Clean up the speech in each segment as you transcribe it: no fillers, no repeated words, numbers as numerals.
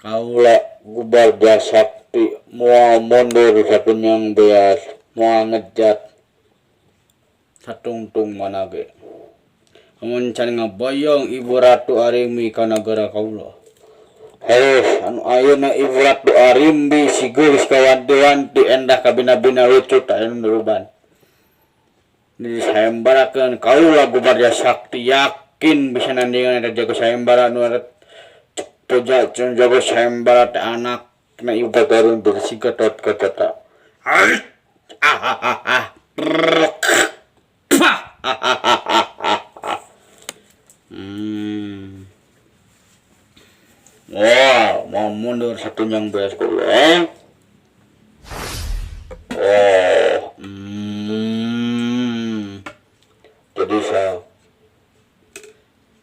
Kaula Gubarja Sakti moal mundur sakunyang beas moal ngejat satungtung mana ge. Amun can ngaboyong Ibu Ratu Arimbi ka nagara kaula. Heuh anu ayeuna Ibu Ratu Arimbi si geulis kawanti-wanti endah kabina-bina lucu tah anu nuruban. Disayembarakeun kaula Gubarja Sakti yakin bisa nandingan eta jago sayembara nu jago sayembara teh anakna Ibu Ratu Arimbi si Gatotkaca tah. Wah, mau mundur satunjang beas kaula. Oh, Jadi sa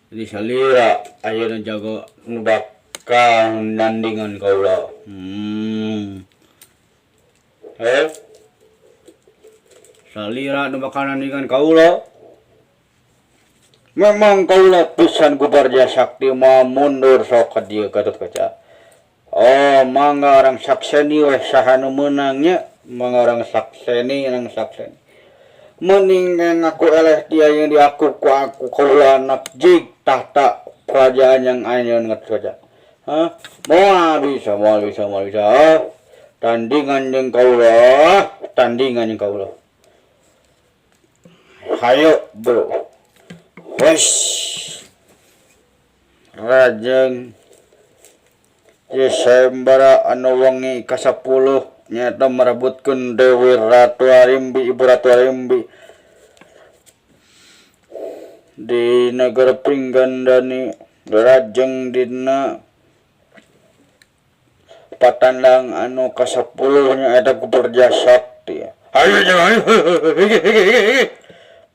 jadi salira ayeuna jago nu bakal nandingan kaula. Salira nu bakal nandingan kaula. Memang kaula pisan Gubarja Sakti moal mundur sok ka dieu Gatotkaca. Oh, mangga orang sakseni weh saha nu meunang nya, mangga orang sakseni, orang sakseni. Mending ngaku eleh dia yang diaku ku aku kaula anak jig tahta kerajaan yang ayeuna Gatotkaca. Hah? Moal bisa, moal bisa, moal bisa. Tandingan jeung kaula, tandingan jeung kaula. Hayo bro. Wes. Rajeng sayembara anu wengi ka-10 nyaeta merebutkeun Dewi Ratu Arimbi, Ibu Ratu Arimbi di negara Pringgandani. Rajeng dina patandang anu ka-10 nyaeta Gubarja Sakti. Ayo ayo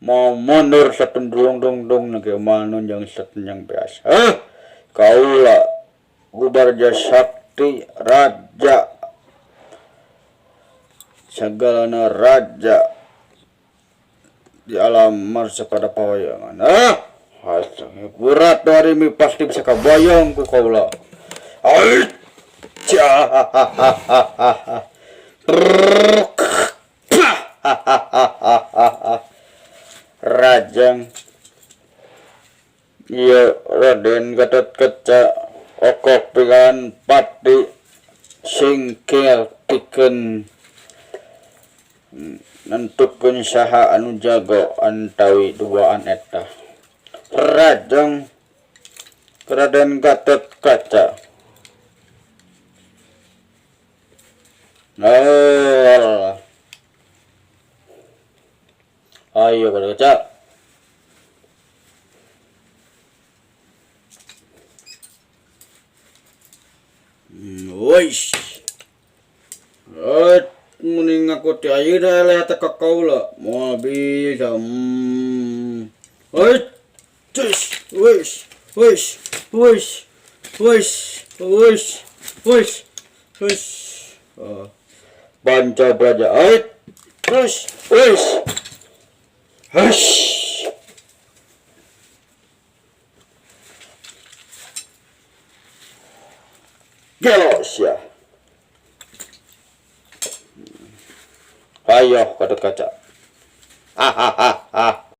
mau mundur satundung dung dung nage manunjang satunjang beas. Kaula Gubarja Sakti raja sagalana raja di alam marsa pada pawayangan. Ibu Ratu Arimbi pasti bisa kabayang ku kaula. Rajeng ieu Raden Gatotkaca okok pikan pati singkir pikeun nentukeun saha anu jago antawi duaan eta. Rajeng Raden Gatotkaca. Ayo Gatotkaca. Woish. Mending aku ti ayeuna eleh teh ka kaula. Moal bisa. Cus, wish, wish, wish, wish, wish, wish, wish. Banca belajar. Terus, wish. Hush. Gelos ya. Ayo Gatotkaca.